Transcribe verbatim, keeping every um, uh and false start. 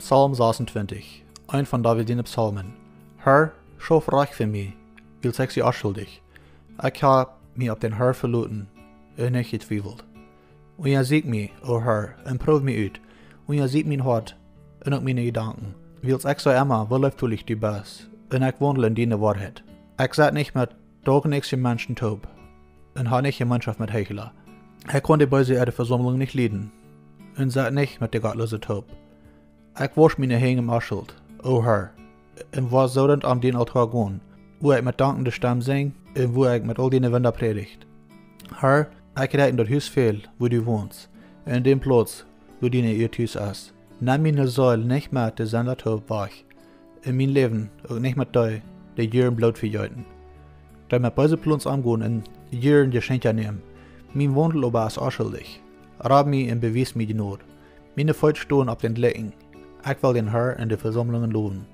Psalm sas un twintich, een von David siene Psalmen. Herr, schauf Rajcht fa mie, wiels ekj sie onschuldich. Ekj hab mie opp dän Herr veloten un nich jetwiewelt. Unjasieekj mie, o Herr, un proow mie ut. Unjasieekj mien Hoat un uk miene Jedanken, wiels ekj see emma, woo leeftolich du best, un ekj waundel en diene Woarheit. Ekj sett nich met doogenäakje Menschen toop un hab nich Jemeenschoft met Heichla. Ekj kaun de Beese äare Vesaumlunk nich lieden un sett nich met de Gottloose toop. Ekj wausch miene Henj em Onschult, o Herr, un woa soo rundom dien Altoa gonen, wua ekj met dankende Stemm sinj un wua ekj met aul diene Wunda prädich. Herr, ekj räakjen daut Hus väl, wua du wonst, un dän Plauz, wua diene Ea Tus es. Nemm miene Seel nich met de Sinda toop wajch, un mien Läwen uk nich met dee, dee jieren Bloot vejeeten, dee met beese Plons omgonen un jieren Jeschenkja nämen. Mien Waundel oba es onschuldich. Rad mie un bewies mie Jnod. Miene Feet stonen opp dän Likjen. Ekj well dän Herr en de Vesaumlungen lowen.